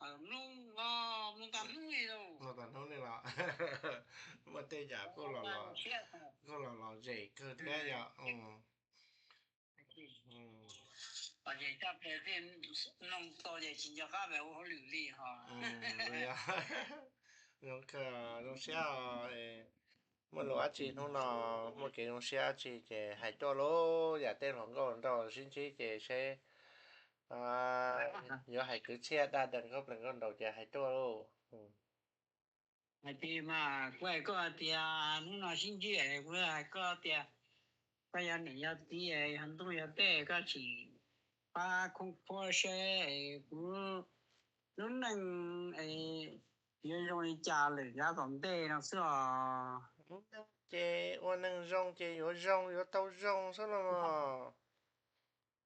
Mloog, mloog tas hnub li los. Muaj tej yam kuj los lom zem kawg thiab yom. Ces coj pem tej mloog tau ces tsis nco qab pem ua hauj lwm li ho. Zoo kawg, zoo siab, muaj lus dab tsi hnub no, muaj kev zoo siab dab tsi ces hais tuaj lauj. Yam tej hluas nkauj nraug sib ntsib ces seb yuav hais kwv txhiaj dab dees nkauj plees nkauj nraug ces hais tuaj lauj. Hais tias mas kuv hais koj tias hnub no sib ntsib es kuv hais koj tias koj yog niam yog txiv, yog ntuj yog teb, koj tsis pab khoob khuab seb kuv lub neej yuav zoo li cas lawm yav tom ntej no xwb os. Ces ua neeg zoo ces yuav zoo, yuav tau zoo xwb los.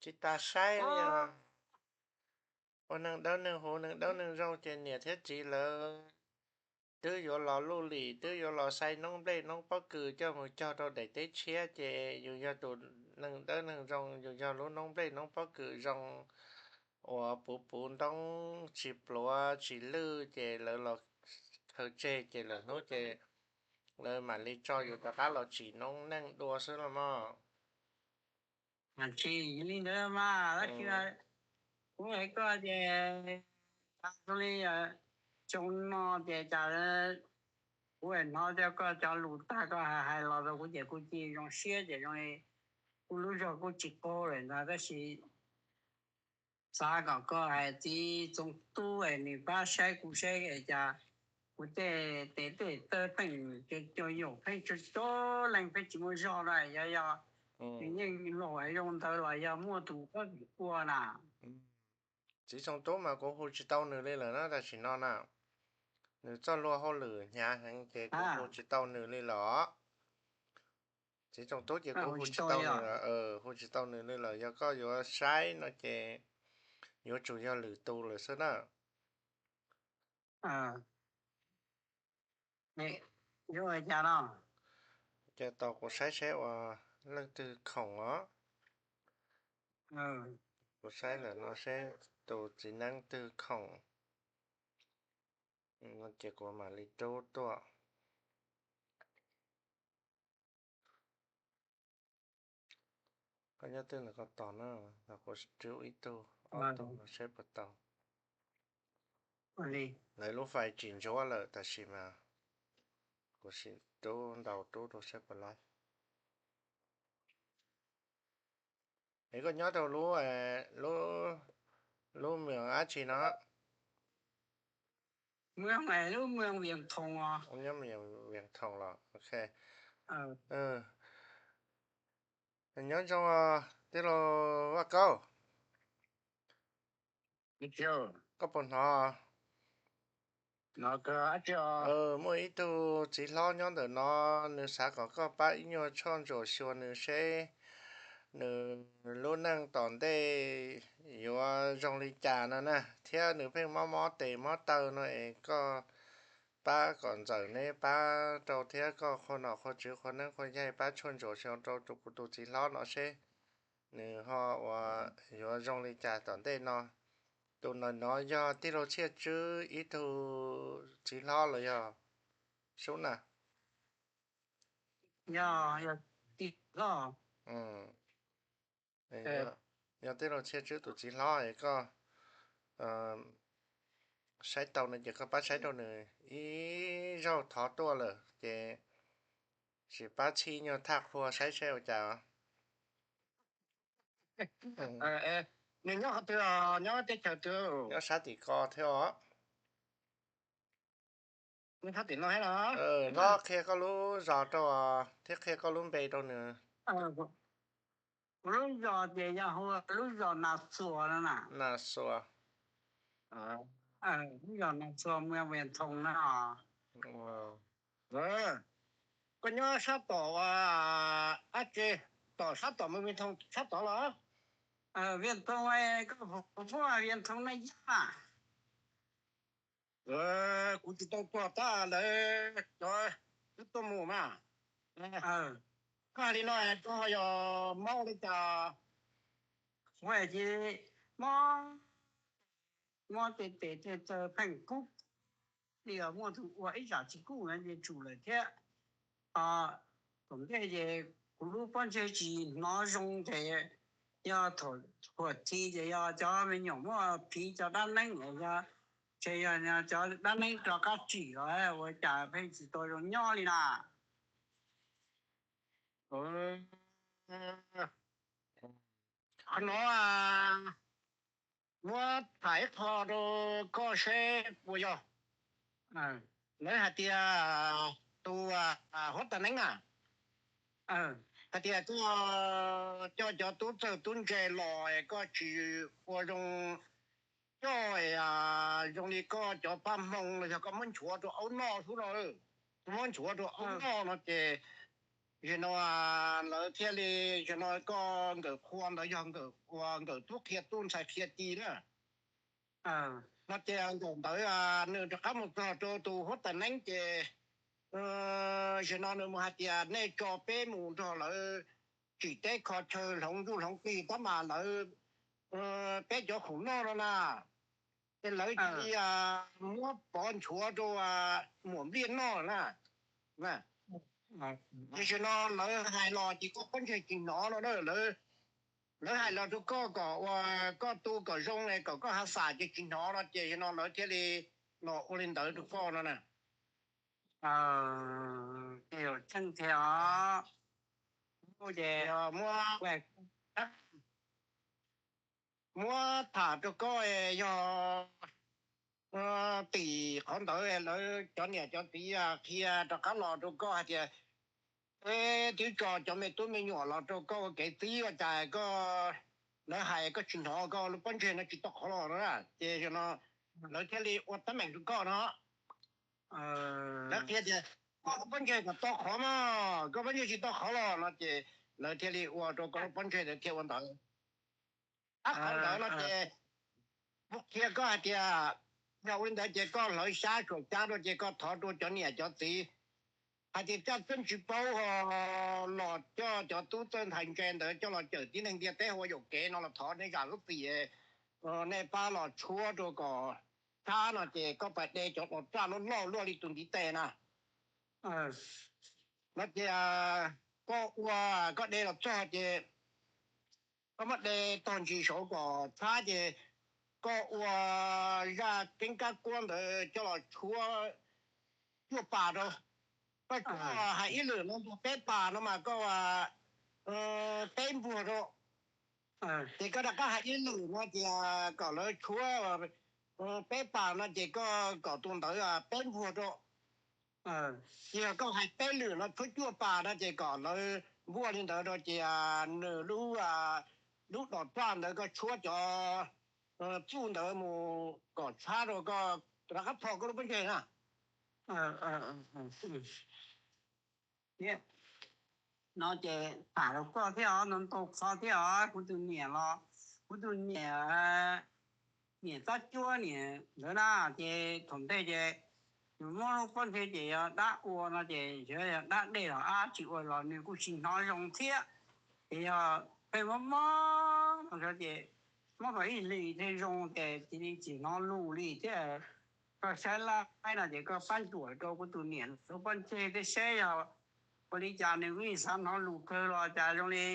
Tsis tas saib li. Ua neeg dawb neeg huv, neeg dawb neeg zoo ces niam thiab txiv lawv twb yuav los luj lim, twb yuav los xaiv noob nplej noob pob kws coj mus cog rau daim teb tshiab ces yus yog tus neeg dawb neeg zoo, yus yog lub noob nplej noob pob kws zoo uas puv puv ntoob tsis pluav tsis lwj ces lawv los khaws tseg ces lwm hnub ces lawv mam li tso yus rov qab los tsim noob neej dua xwb los mog. Tsis li ntawd mas tab sis kuv hais koj ces zoo li xyoo no ces cas kuv hnov cov koj cov lus tag koj hais los rau kuv ces kuv cia zoo siab ces zoo li kuv lub zog kuj tsis qaug lawm ntag tab sis xav kom koj hais txiv Txoov Tub es nws pab saib kuv seb es cas kuv tej tes tej taw pheej cuag yaum pheej tso tso leej pheej tsis muaj zog na, yog yog nws yeej laus zoo ntawd los yog muaj tus pab ua na. Txiv Txoov Tub mas kuv hu tsis tau nws li lawm na tam sim no na. Nws txoj luag hauj lwm hnyav heev ces kuv hu tsis tau nws li lawm. Txiv Txoov Tub ces kuv hu tsis tau nws, hu tsis tau nws li lawm. Yog koj yuav saib no ces yuav tsum yog lwm tus lawm xwb na. Ces tos kuv saib seb ua leej twg khoom os. Kuv saib ntawm no seb tus txiv neeb twg khoom no ces kuv mam li rub tuaj. Koj nyob twg ntawm ko tos na, kuv rub ib tug ob tug no seb puas tau. Lawv lub fais tsis ntsuab lawm tab sis mas kuv sim rub ntaus rub rau seb puas laib. Es koj nyob rau lub, lub mws dab tsi no? Lub mws Vias Thoos os. Nyob Vias Thoos los ok. Nyob zoo tij laug Vaj Kaub. Koj puas hnov? Muaj ib tug txiv hlob nyob ntawm no, nws xav kom koj pab ib nyuag tshuaj ntsuam xyuas nws seb nws lub neej tom ntej yuav zoo li cas no na, thiab nws pheej mob mob tes mob taw no es koj pab kom ntxawm neb pab rau thiab koj qhua nom qhua tswv qhua neeb qhua yaig pab tshuaj ntsuam xyuas rau tus kuv tus txiv hlob no seb nws ho ua yuav zoo li cas tom ntej no. Tus ntawm no yog tij laug Txhiaj Tswb ib tug txiv hlob los yog sub na? Yog tij laug Txhiaj Tswb tus txiv hlob es koj saib tau no ces koj pab saib rau nws ib zaug thov tuaj lawm ces sim pab txhij nyuag thaj qhua saib seb ua cas. Nws nyob qhov twg, nyob teb chaws twg? Nyob sab tim ko thiab os. Nyob sab tim no thiab los? Los qhia koj lub zos rau thiab qhia koj lub npe rau nws. Kuv lub zos ces yog hu lub zos Nas Xuas no na. Nas Xuas. Lub zos Nas Xuas, mws Vias Thoos no. Koj nyob sab tom dab tsi, tom sab tom mws Vias Thoos sab tod los? Vias Thoos, koj puas muaj Vias Thoos na yaj? Kuv tsis tau tuaj tab lawv cov twb tuaj mus mas. Koj hais li no koj ho yog mob li cas? Kuv hais ces mob muab tej tes tej taw pheej kub, li muaj tus ua ib zam tsis kub no ces tsum lawm thiab. Thaum ntej ces kuv lub pob ntseg tsis hnov zoo ces yog thaum huam thi ces yog cov me nyuam muaj phiv cov dab neeb los yog, ces yog cov dab neeb rov qab tsim los ua cas pheej tsis tau zoo nyob li na. Qhov no muab tham ib qho rau koj seb puas yog. Lawv hais tias tus huab tais neeb na, hais tias koj coj cov tub txawj tub ntse los koj tsis ua zoo coj zoo li koj cov paj hmoo los yog koj muab nchuav rau aub noj xwb no, muab nchuav rau aub noj no ces zaum no lawv thiaj li, zaum no koj nkawm qhua ntawd yog nkawm ua nkawm tub qhia tub ntxhais qhia ci na. No ces nkawm ntawd nws rov qab mus txog rau tus huab tais neeb ces zaum no nws mus hais tias nej tso peb mus nrog lawv tsim teb kho chaw hloov ntuj hloov plig tab mas lawv, peb cov khoom noj no na, ces lawv cia li muab pov nchuav rau muam npliaj noj na. Tiam sis no lawv hais los ces koj pob ntseg tsis hnov no na. Lawv hais los rau koj kom ua koj tu kom zoo kom koj ha xam ces tsis hnov no ces no lawv thiaj li los ua li ntawd rau koj no na. Ces yog tseeb thiab os. Ces muab tham rau koj, yog tim qhov ntawd lawv cov niam cov txiv qhia rov qab los rau koj hais tias, peb twb tso cov me tub me nyuam los rau koj ua kev txib ua cas koj, lawv hais koj tsis hnov, koj lub pob ntseg no tsis tau qhov los no na. Ces no lawv thiaj li ua teeb meem rau koj no. Lawv qhia tias koj lub pob ntseg kom tau qhov mas koj pob ntseg tsis tau qhov los no ces lawv thiaj li ua rau koj lub pob ntseg thiaj ua ntawd. Ab, qhov ntawd no ces kuv qhia koj hais tias yog ua li ntawd ces koj hlawv xyab tsuam xyab rau ces koj thov rau cov niam cov txiv hais tias caj txeb tsis paub los coj cov tub txawj ntxhais ntse ntawd coj los cawm tib neeg ntiaj teb ua yuam kev no los thov nej zam lub txim, nej pab los tshuab rau kom tshab no ces koj pab de cov los raj loj loj luaj li tus ntiv tes na. No ces koj ua, koj de los txog ces koj muab de tog ntsis saud kom tshab ces koj ua zaj keeb kab kuab ntawd coj los tshuab cuaj pas rau. Koj tshuab hais ib lwm no ntuag peb pas no mas koj peb npuag rau. Ces koj rov qab hais ib lwm no tias kom lawv tshuab peb pas no ces koj kom tus ntawd peb npuag rau. Ces yog koj hais peb lwm no tshuab cuaj pas no ces kom lawv npuaj li ntawd rau ces nws lub, lub dos raj ntawd koj tshuab cov txuj ntawd mus kom tshab rau koj rov qab tho koj lub pob ntseg na. No ces tham rau koj thiab os, ntau ntau qhov thiab os, kuv tus niam los, kuv tus niam, niam Txob Cuab niam ntawd na, ces thaum ntej ces nws muab lub pob ntseg ces yog dab ua no ces yog dab dej los ab tsis ua los nws kuj tsis hnov zoo thiab. Ces yog pheej mob mob no ces mob tau ib hlis thiaj zoo ces cia li tsis hnov lus li thiab. Koj saib laib no ces koj pab ntsuam rau kuv tus niam lub pob ntseg thiab seb yog ua li cas nws kuj yeej xav hnov lus kawg los cas zoo li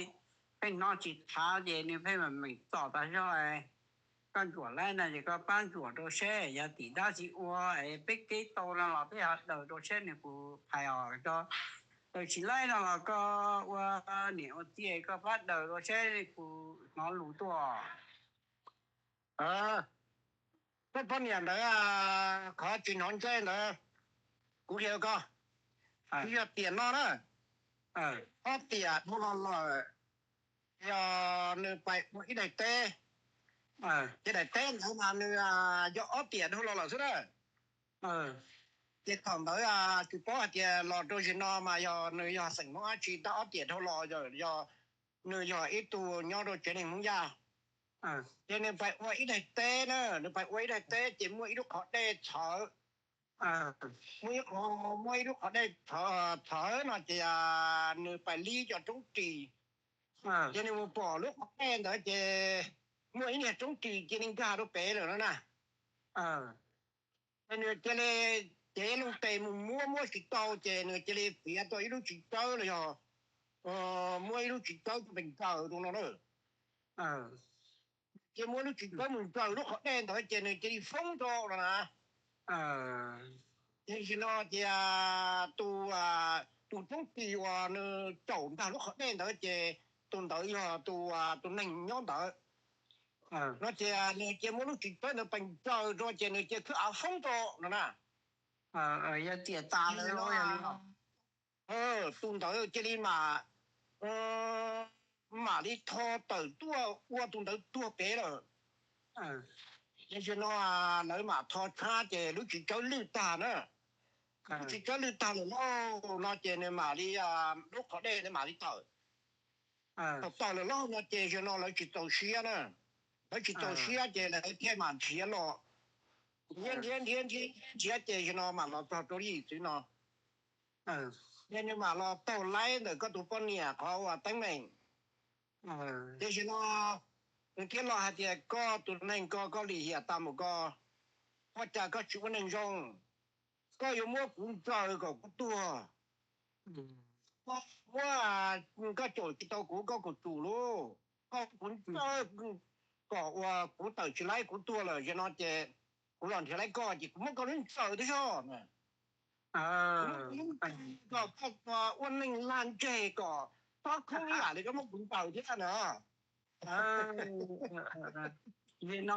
pheej hnov tsis thav ces nws pheej meem meem txom tas zog. Koj ntsuam laib no ces koj pab ntsuam rau seb yog tim dab tsi ua es peb kev tau no los peb ho daws rau seb nws puas hais os. Koj daws tsis laib no los koj ua niam ua txiv koj pab daws rau seb nws puas hnov lus tuaj. Koj poj niam ntawd qhov tsis hnov ntsej ntawd, kuv qhia koj, tsis yog tiam no na, ob tiam dhau los lawm, yog nws pais ua ib daim teb, ces daim teb ntawd mas nws yog ob tiam dhau los lawm xwb na. Ces thaum ntawd tsis paub hais tias los rau zaum no mas yog nws yog xeem Hmoob dab tsi tab ob tiam dhau los yog, nws yog ib tug nyob rau tsev neeg Hmoob Yaj. Ces nws pais ua ib daim teb na, nws pais ua ib daim teb ces muaj ib lub qhov dej txhawv, muaj ib qho, muaj ib lub qhov dej txhawv no ces nws pais lib cov roob ris, ces nws mus pom lub qhov dej ntawd ces muaj ib niag roob ris cia li nkag rau pem lawm no na. Ces nws cia li cev lub tes mus muab, muab tsis tau ces nws cia li txiav tau ib lub txiv tsawb los yog muab ib lub txiv tsawb tuaj pes ntsaws rau no na. Cia muab lub txiv tsawb mus ntsaws lub qhov dej ntawd ces nws cia li foob rau no na. Ces tam sim no ces tus, tus tub tis uas nws caum ntag lub qhov dej ntawd ces tus ntawd yog tus, tus neeg nyob ntawd no ces nws cia muab lub txiv tsawb ntawd pes ntsaws rau ces nws cia khwb av foob rau no na. Yog tiam tas lawm los yog li no. Tus ntawd cia li mam, mam li tho tawm tuaj ua tus ntawd tuag pem lawm. Ces tam sim no lawv mam tho tshab ces lub txiv tsawb lwj tag na. Lub txiv tsawb lwj tag lawm lauj no ces nws mam li, lub qhov dej nws mam li tawm. Thaum tawm lawm lauj no ces tam sim no lawv tsis txaus siab na. Lawv tsis txaus siab ces lawv thiaj mam nrhiav los, nrhiav nrhiav nrhiav nrhiav nrhiav ces tam sim no mam los txog rau yim txwv no. Ces nws mam los taug laib ntawm koj tus poj niam qhov uas teeb meem. Ces tam sim no nws thiaj los hais tias koj tus neeg ko koj lim hiam tas mus ko, ua cas koj tsis ua neeg zoo, koj yuav muab kuv ntsaws kom kuv tuag. Koj muab, koj caum tsis tau kuv koj kom tsum lauj, koj kuv ntsaws kom uas kuv tawm tsis laib kuv tuag lawm tam sim no ces kuv los nrhiav laib koj ces kuv muab koj lub ntsaws twb yog na. Kuv muab kuv lub ntsaws kom koj ua neeg lag ntseg kom txhob khoob ib yam li koj muab kuv ntsaws thiab na. Tam sim no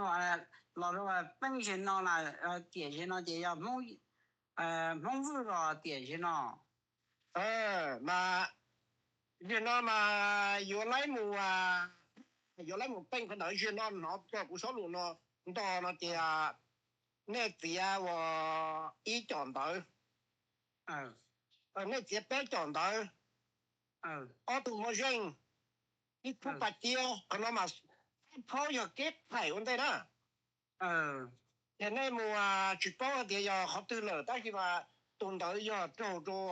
los peeb tam sim no na, tiam tam sim no ces yog Hmoob Vwj los tiam tam sim no. Mas tam sim no mas yuav laib mus, yuav laib mus peej qhov ntawd, tam sim no hnov txog kuv xob lus no nto no ces nej txiav uas ib com ntawv, nej txiav peb com ntawv, ob tug moj zeej, ib khub pa ciab, qhov no mas phaub yog kev phaim ua ntej na. Ces nej mus, tsis paub hais tias yog qhov twg lawm tab sis mas tus ntawd yog raug rau,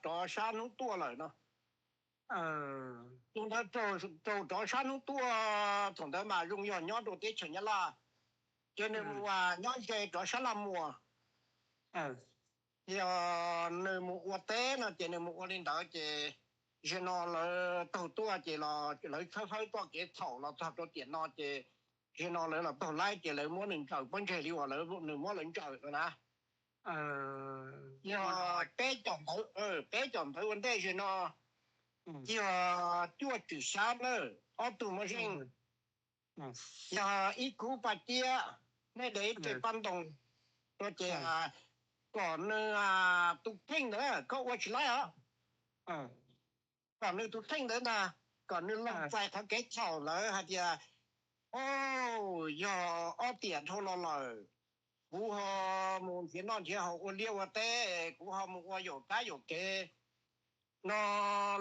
rov sab hnub tuaj lawm no. Tus ntawd raug rov sab hnub tuaj, thaum ntawd mas zoo yog nyob rau teb chaws Nyab Laj, ces nws mus nyob ze rov sab Laj Muas. Yog nws mus ua teb no ces nws mus ua li ntawd ces tam sim no lawv taug tuaj ces lawv tshawb fawb txoj kev txhaum los txog rau tiam no ces tam sim no lawv los taug laib ces lawv muab nws ntsaws pob ntseg li uas nws muab lawv ntsaws no na. Yog peb com ntawv, peb com ntawv ua ntej tam sim no yog cuaj tswm xyab na, ob tug moj zeej, yog ib khub pa ciab, nej de ib re paj ntoos rau ces kom nws tus kheej ntawd koj ua tsis laib os, kom nws tus kheej ntawd ntag, kom nws lees txais qhov kev txhaum lawm hais tias, o, yog ob tiam dhau los lawm, kuv ho mus nrhiav noj nrhiav haus ua liaj ua teb, kuv ho mus ua yaum kab yaum kev no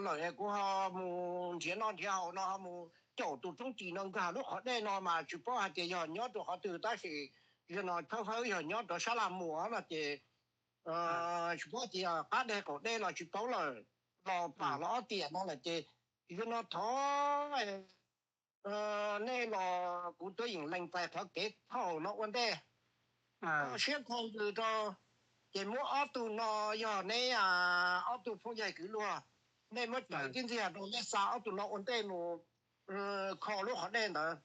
lawm, kuv ho mus nrhiav noj nrhiav haus no ho mus caum tus roob ris no nkag lub qhov dej no mas tsis paub hais tias yog nyob rau qhov twg tab sis zaum no tshawb fawb yog nyob rau sab Laj Muas no ces tsis paub tias qab deg qaum dej los tsis paub lawm, los pam los ob tiam no lawm ces zaum no thov nej los kuv twb yeej lees txais qhov kev txhaum no ua ntej, kho siab kho ntsws rau, ces muab ob tug no, yog neb ob tug phooj ywg kwv luag, nej muab cawm tib ntxiag rau nej xa ob tug no ua ntej mus kho lub qhov dej ntawd,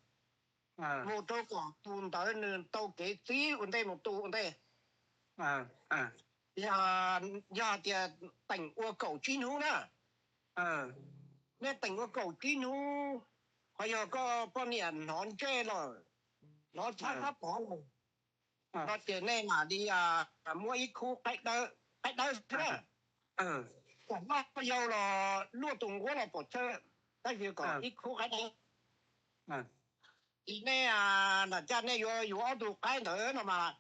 mus rau kom tus ntawd nws tau kev txib ua ntej mus tu ua ntej. Yog, yog tias teem ua kaum tsib hnub na, nej teem ua kaum tsib hnub, ho yog koj poj niam hnov ntsej lawm, hnov tshab qab pov lawm no ces nej mam li muab ib khub qaib dawb, qaib dawb xwb na, kom loj yau los luaj tus nquab los pom tsawg, tab sis kom ib khub qaib dawb. Ces nej, nam caj nej yuav yuav ob tug qaib ntawd no mas,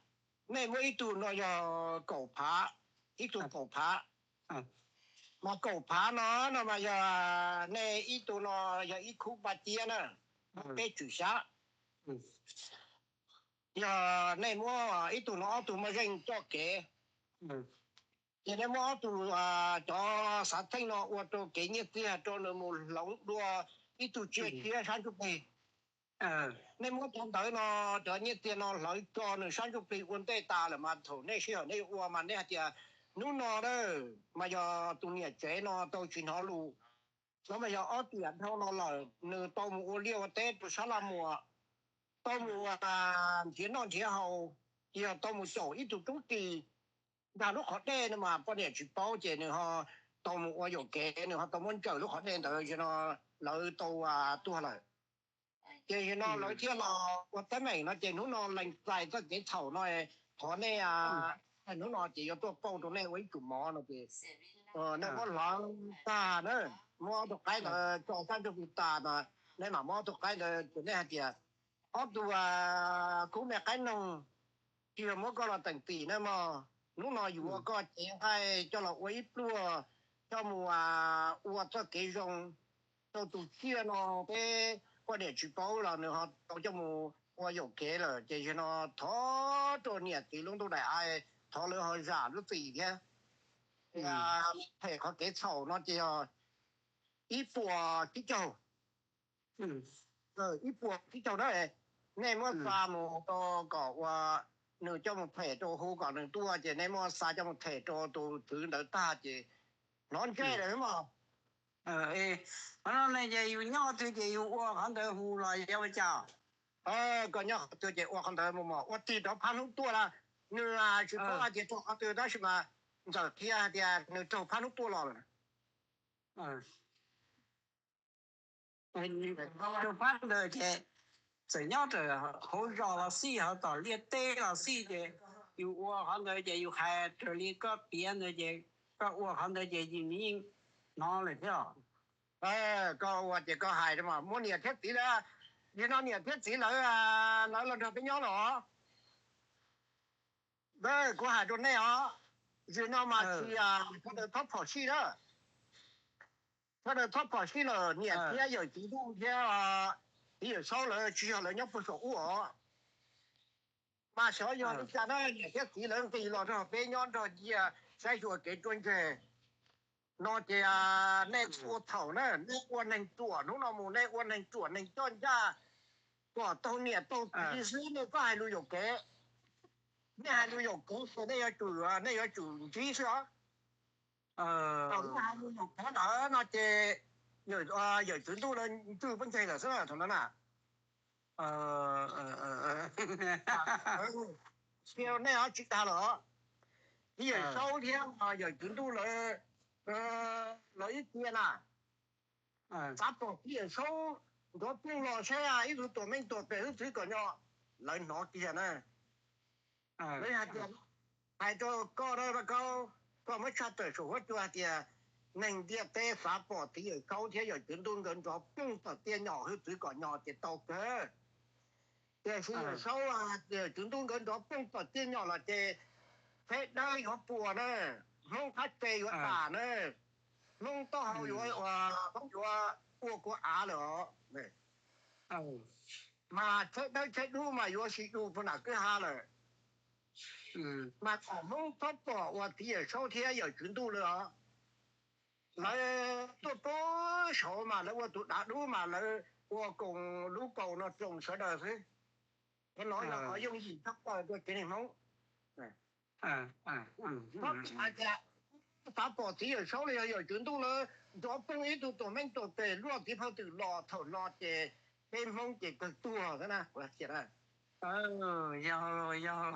nej muab ib tug no yog kaum phav, ib tug kaum phav, mas kaum phav no no mas yog nej ib tug no yog ib khub pa ciab na, peb tswm xyab. Yog nej muab ib tug no ob tug moj zeej coj kev, ces nej muab ob tug cov xav theej no ua rau kev nyiaj txiag rau nws mus hloov dua ib tug tsiaj tshiab sab ntsuj plig. Nej muab cov ntawv no, cov nyiaj txiag no hlawv tso nws sab ntsuj plig ua ntej tas lawm mas thaum nej sij hawm nej ua mas nej hais tias hnub no na mas yog tus niam tsev no tau tsis hnov lus, no mas yog ob tiam dhau no lawm nws tau mus ua liaj ua teb rau sab Laj Muas, tau mus ua nrhiav noj nrhiav haus, yog tau mus caum ib tug tub ris ntag lub qhov dej no mas poj niam tsis paub ces nws ho tau mus ua yuam kev, nws ho tau muab ntsaws lub qhov dej ntawd no lawv tau tuag lawm. Ces yog no lawv thiaj los ua teeb meem no ces hnub no lees txais txoj kev txhaum no, thov nej, hnub no ces yuav tuaj pauj rau nej ua ib tsum mov no ces nej muab hlawv tag na, muab ob tug qaib ntawd tso sab ntsuj plig tas no, nej mam muab ob tug qaib ntawd ces nej hais tias ob tug kub me qaib noog, tsis yog muab koj los teem tim na mog, hnub no yus ua koj cev nqaij coj los ua ib pluag, coj mus ua txoj kev zoo rau tus tsiaj no, peb poj niam tsis paub los nws ho tau coj mus ua yuam kev lawm ces yog no thov rau niam txiv lub ntuj daim av, thov lawv ho zam lub txim thiab. Phem qhov kev txhaum no ces yog ib puas tsib caug, ib puas tsib caug na, nej muab xa mus rau kom ua nws coj mus them rau hu kom nws tuaj ces nej muab xa coj mus them rau tus tswv ntawd tag ces hnov ntsej lawm mog. Qhov no ne ces yus nyob twg ces yus ua qhov ntawd hu los yog ua cas? Koj nyob qhov twg ces ua qhov ntawd mus mog, ua tig rov phab hnub tuaj na, nws tsis paub hais tias raug qhov twg tab sis mas ntxawm qhia hais tias nws raug phab hnub tuaj los lawm. Raug phab ntawd ces txawm nyob raws hauv zos los xij, hauv tom liaj teb los xij ces yus ua qhov ntawd ces yus hais raws li koj piav ntawd ces koj ua qhov ntawd ces yus yeej hnov lawm thiab. Koj ua ces koj hais mas muab niam thiab txiv lawv, yog no niam thiab txiv lawv, lawv los nrog peb nyob los. Kuv hais rau nej os, yog no mas tsis sawv daws txhob phom sij na. Sawv daws txhob phom sij lawm, niam thiab yawm txiv Ntuj thiab txiv Yawm Saub lawv tsis yog lawv nyob puag saum ub os. Mas xyov yog li cas na, niam thiab txiv lawv nqis los nrog peb nyob nrog cia saib xyuas kev ruaj ntseg no ces nej ua txhaum na, nej ua neeg ruam, hnub no mus nej ua neeg ruam neeg coj ncaj kom taug niam taug txiv xwb, nej txhob hais lus yuam kev. Nej hais lus yuam kev ces nej yuav tsum, nej yuav tsum ntsib xwb os. Thaum nej hais lus yuam kev ntawd no ces yawm txiv Ntuj lawv ntswj pob ntseg lawm xwb thaum no na. Cia nej tsis dag lawm, txiv Yawm Saub thiab yawm txiv Ntuj lawv, lawv ib txhia na, xav pom txiv Yawm Saub nrov ploog los saib ib tug tuam meej tuam pem hwj txwv kom nyo, lawv hnov kiag na. Lawv hais tias, hais rau koj, koj muab tshaj tawm saum huab cua hais tias neeg ntiaj teb xav pom txiv Yawm Saub thiab yawm txiv Ntuj nkawd nrov ploog tom tiaj nyom hwj txwv kom nyo ces tau kawg. Tiam sis Yawm Saub, yawm txiv Ntuj nkawd nrov ploog tom tiaj nyom los ces tsheb dawb yuav puas na, Hmoob qab tse yuav tas na, Hmoob taub hau yuav, Hmoob yuav ua kua av lawm os. Mas tsheb dawb tsheb dub mas yuav sib du puag nram kwj ha lawm. Mas kom Hmoob txhob pom ua txiv Yawm Saub thiab yawm txiv Ntuj lawm os. Lawv tuaj pub saud mas lawv ua tus dav dub mas lawv ua koom lub paus no tsoo sawv daws xwb. Qhov no yog qhov yooj yim tshaj plaws rau tsev neeg Hmoob. Txhob hais tias xav pom txiv Yawm Saub los yog yawm txiv Ntuj lawv nrov ploog ib tug tuam meej tuam pem luaj txiv phaj twm los thaum no ces peb Hmoob ces kawg tuag xwb na. Yog, yog.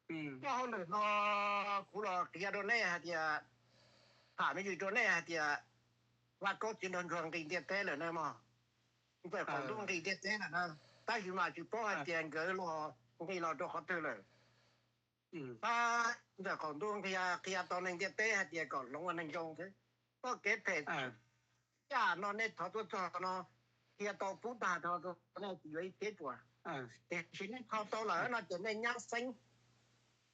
Koj hauj lwm no kuv los qhia rau nej hais tias, tham me ntsis rau nej hais tias Vaj Kaub txiv nraug ntsuag nqis ntiaj teb lawm na mog. Ntxawm Qaum Ntuj nqis ntiaj teb lawm na, tab sis mas tsis paub hais tias nkawd los nqis los rau qhov twg lawm. Ntxawm Qaum Ntuj qhia, qhia tau neeg ntiaj teb hais tias kom hloov ua neeg zoo xwb. Txoj kev phem yam no nej thov tuaj txog no, qhia tau pub tag nrho rau nej tsis yuav ib teb tsuas. Tiam sis nej kho tau lawm no ces nej nyab xeeb,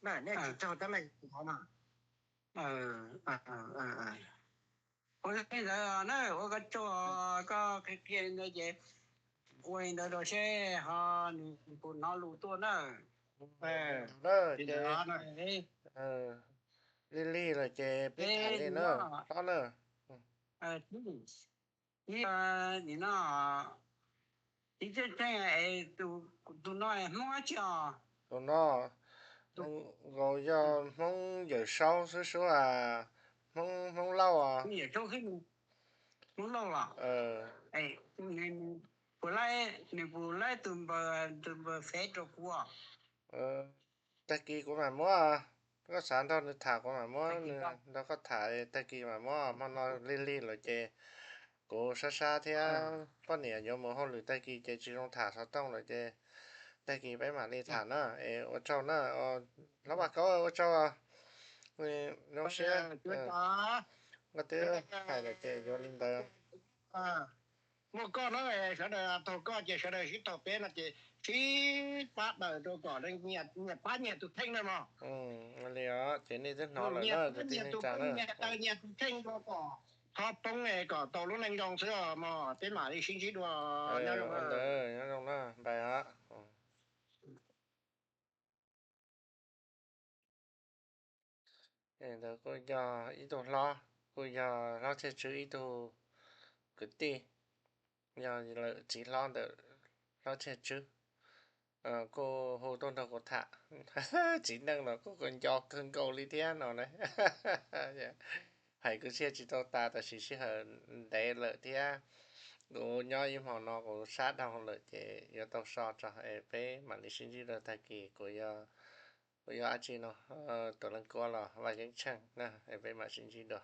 nej tsis raug teeb meem no. Ua li ntawd na, ua koj tsaug, koj qhia qhia li ntawd ces ua li ntawd rau seb ho nws puas hnov lus tuaj na. Lig lig lawm ces peb tham li na, tob na. Ib nim no Txiv Txhiaj Tsheej, es tus no Hmoob dab tsi os? Tus no nkaus yog Hmoob Yawm Saub xwb sub as, Hmoob, Hmoob Lauj os. Hmoob Lauj los? Puas laib, nws puas laib tus npawb, tus npawb fev rau kuv os? Tag kis kuv mam muab, koj xav nrog nws tham kuv mam muab nws nrog koj tham, tag kis mam muab, hmo no lig lig lawm ces kuv sab sab thiab poj niam yuav mus hauj lwm, tag kis ces tsis zoo tham xov tooj lawm ces tag kis peb mam li tham na. Es ua tsaug na, hlob Vaj Kaub ua tsaug, zoo siab koj twb hais lawm ces yuav li ntawd. Muaj koj na, sawv daws taug koj ces sawv daws sib taug peb no ces sib pab daws rau kom nyias pab nyias tus kheej na mog. Li os, ces nej twb hnov lawm na, tus tij neej tsa na, nyias daws nyias tus kheej rau kom txhob poob, kom tau lub neej zoo xwb os mog. Peb mam li sib ntsib dua. Ntawd nyob zoo na, npais os. Ntawd kuj yog ib tug hlob, kuj yog hlob Txhiaj Tswb ib tug kwv tij, yog lawm txiv hlob ntawm hlob Txhiaj Tswb, kuj hu tuaj nrog kuv tham. Txiv neej los kuj nco kawg nkaus li thiab no na. Hais kwv txhiaj tsis tau tas, tab sis sij hawm ntev lawm thiab kuv nyob ib hmo no kuv sab dhau lawm ces yuav tau so tso es peb mam li sib ntsib dua tag kis. Kuv yuav dab tsi no, tuam leej kuab los Vaj Yeeb Tsheej na, es peb mam sib ntsib dua.